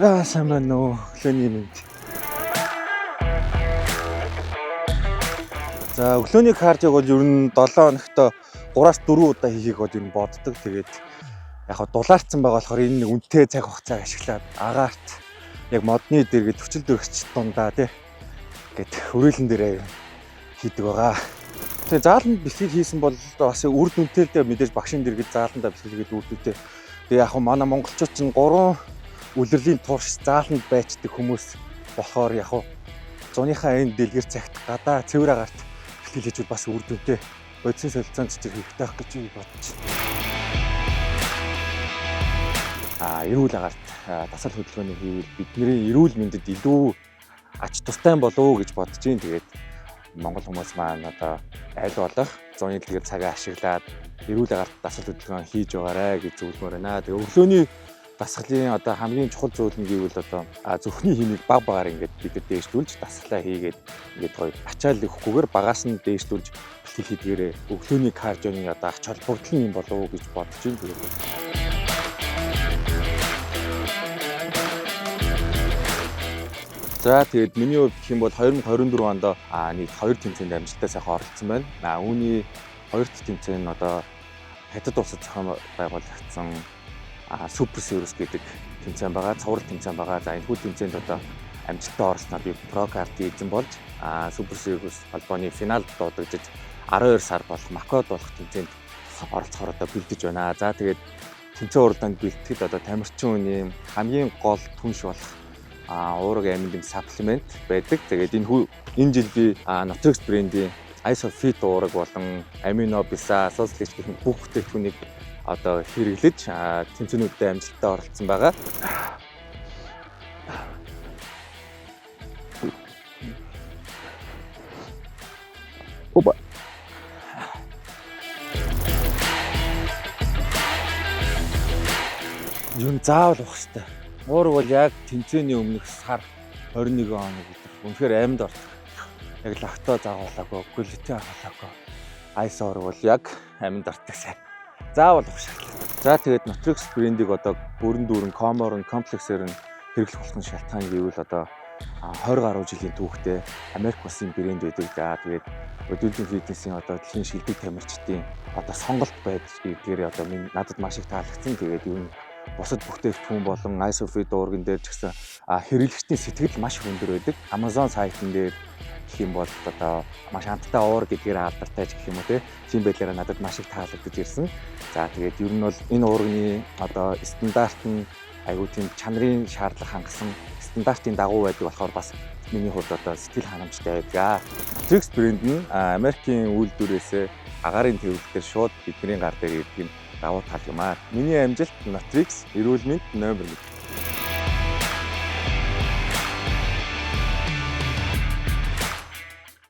За, сайн байна уу? Өглөөний мэнд. За, өглөөний cardio г бол ер нь 7 хоногт 3-аас 4 удаа хийхийг бол ер нь боддог. Тэгээд яг хаа дулаарцсан байгаа болохоор энэ нэг үнэтэй цаг хугацааг ашиглаад агаарт яг модны дэргэд хүчил дөрөгч дундаа тий гэд хүрээлэн дээрээ хийдэг байгаа. Тэгээ зааланд бэлтгэл хийсэн бол бас үр дүнтэй л дээ, мэдээж багшийн дэргэд зааландаа бэлтгэл хийгээд үр дүнтэй. Тэгээ яг хаа манай монголчууд чинь 3 улирлын турш зааланд байчдаг хүмүүс болохоор яг хаа зуныхаа энэ дэлгэр цагт гадаа цэвэр агаарт бэлтгэл хийж бас үр дүнтэй, бодисын солилцоонд ч хэрэгтэй байх гэж би бодож байна. Эрүүл агаарт дасгал хөдөлгөөний хийвэл бидний эрүүл мэндэд илүү ач тустай болов уу гэж бодож байна. Тэгээд монгол хүмүүс маань одоо аль болох зуны дэлгэр цагаа ашиглаад эрүүл агаарт дасгал хөдөлгөөн хийж байгаарай гэж зөвлөмөөр байна. Тэгээ өглөөний дасгалын одоо хамгийн чухал зүйл нь гэвэл одоо зүрхний хэмийг баг багаар ингээд бид нар дээшлүүлж дасгалаа хийгээд, ингээд гоё ачаал өгөхгүйгээр багаас нь дээшлүүлж бэлтгэл хийдгээрээ өглөөний cardio ны одоо ач холбогдол нь юм болов уу гэж бодож байна. Тэгээд за, тэгээд миний хувьд гэх юм бол 2024 онд нийт хоёр тэмцээнд амжилттай сайхан оролцсон байна. Үүний хоёр дахь тэмцээн нь одоо Хятад улсад зохион байгуулагдсан Super Series гэдэг тэмцээн байгаа. Цуврал тэмцээн байгаа. За, энэхүү тэмцээнд одоо амжилттай оролцсноор би Pro Card-ын эзэн болж Super Series холбооны финалд дуудагдаж, 12 сар болох Макод болох тэмцээнд оролцохоор одоо бэлдэж байна. За, тэгээд тэмцээн уралдаанд бэлтгэхэд одоо тамирчин хүний хамгийн гол түнш болох уураг амин supplement байдаг. Тэгээд энэ жил би Nutrix брендийн Isofit уураг болон амино биса, Socialist гэх бүх бүтээгдэхүүнийг одоо хэрэглэж тэмцээнүүдэд амжилттай оролцсон байгаа. Опа. Юу заавал уух хэрэгтэй. Уураг бол яг тэмцээний өмнөх сар 21 хоног гэдэг. Үнэхээр амьд ордог. Яг лактоз агуулаагүй, глютен агуулаагүй. Ice уураг бол яг амьд ордог сайн. Заавал уух шаардлагатай. За, тэгээд Nutrix брендийг одоо бүрэн дүүрэн combo оор нь, комплексээр нь хэрэглэх болох нь шалтгаан гэвэл одоо 20 гаруй жилийн түүхтэй Америк улсын брэнд байдаг. За, тэгээд бодибилдинг фитнесийн одоо дэлхийн шилдэг тамирчдын одоо сонголт байж гэдгээр одоо надад маш их таалагдсан. Тэгээд юу нь бусад бүтээгдэхүүн болон Isofit уурган дээр ч гэсэн хэрэглэгчдийн сэтгэл маш их өндөр байдаг. Amazon сайтн дээр гэх юм бол одоо маш амттай уураг гэдгээр алдартай ч гэх юм уу, тийм байдлаараа надад маш их таалагдаж ирсэн. За, тэгээд ер нь бол энэ уурганы одоо стандарт нь айгүй тийм чанарын шаардлага хангасан стандартын дагуу байдаг болохоор бас миний хувьд одоо сэтгэл хангамжтай байдаг. Nutrix брэнд нь Америкийн үйлдвэрээсээ агаарын тээвэрлэлээр шууд бидний гар дээр ирдэг нь давуу тал юм аа. Миний амжилт Nutrix, эрүүл мэнд номер 1.